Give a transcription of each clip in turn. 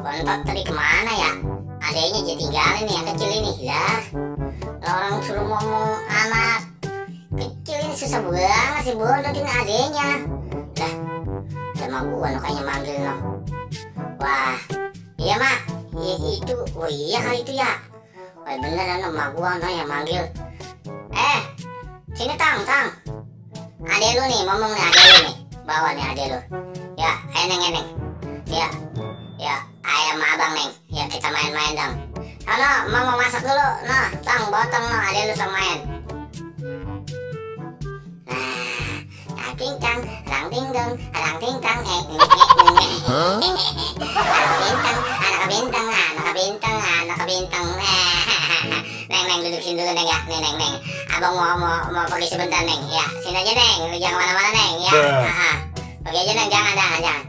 Kontak tadi kemana ya? Adanya jadi tinggalin nih yang kecil ini lah. Orang suruh ngomong anak kecil ini susah banget sih bodohin adenya. Lah, sama gua no kayaknya manggil no. Wah, iya mak, itu, oh iya kali itu ya. Wah bener no, mak gua no yang manggil. Sini tang. Adek lu nih, ngomong nih adek lu nih. Bawa nih adek lu. Ya, eneng. Ya, ayam abang neng. Ya kita main-main dong. Halo, mau masak dulu. Nah, tang, botong no, adek lu sama main. Nah, ting-tang, rang ting-dong, rang ting-tang, anak bintang. Neng, duduk sini dulu neng ya, neng. Abang mau pergi sebentar neng, ya sini aja neng, lu jangan mana-mana neng, ya. Pergi aja neng, jangan.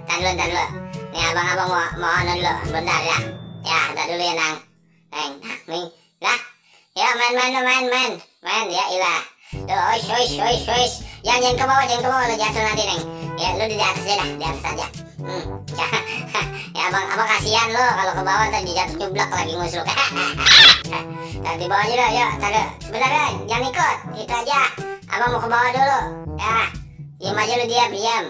Tar dulu. Nih abang mau dulu, bentar ya. Ya, tar dulu ya neng. Neng, lah. Ya main, ya ilah. Tuh, ois. Jangan ke bawah, lu jatuh nanti neng. Ya, lu di atas aja dah, di atas aja. Ya abang kasihan lo kalau ke bawah ntar jatuh nyeblak lagi ngusruk. Ntar di bawah aja lo, yuk, sebentar ya, jangan ikut, itu aja. Abang mau ke bawah dulu, ya. Diam aja lu, diam.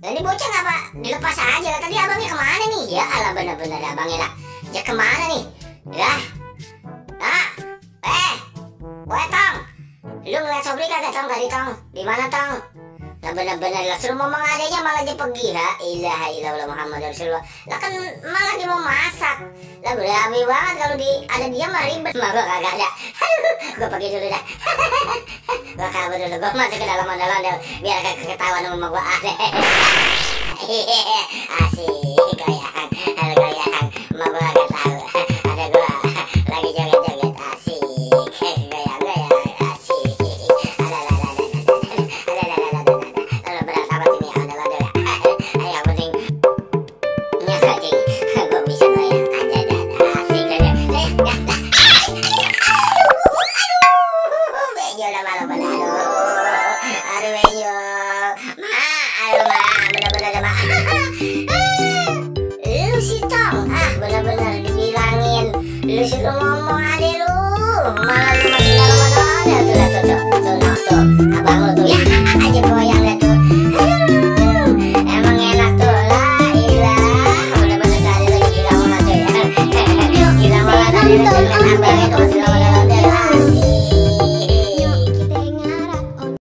Ini bocah ngapa dilepas aja lah, tadi abangnya kemana nih? Ya alah bener-bener abangnya lah. Ya kemana nih? Lah. Woy Tong. Lu ngeliat sobri kagak Tong tadi Tong? Dimana Tong? Lah bener-bener lah, suruh ngomong adanya malah dia pergi. La ilaha illallah Muhammad Rasulullah. Lah kan malah dia mau masak. Lah berabi banget kalau ada dia mah ribet. Mah gua kagak ada. Gua pergi dulu dah. Gua kabur dulu, gua masuk ke dalam ondel-ondel biar kagak ketahuan sama gua. Asik goyang. Mah gua kagak tahu. Ada gua lagi joget-joget asik. Goyang asik. Berat amat ini ondel-ondel. Yang penting nyakating gua bisa goyang aja dah. Asik goyang. Benjol lah malam aduh benjol. Bener-bener Ma. Lu sih Tong, bener-bener dibilangin lu suruh ngomong adek lu malah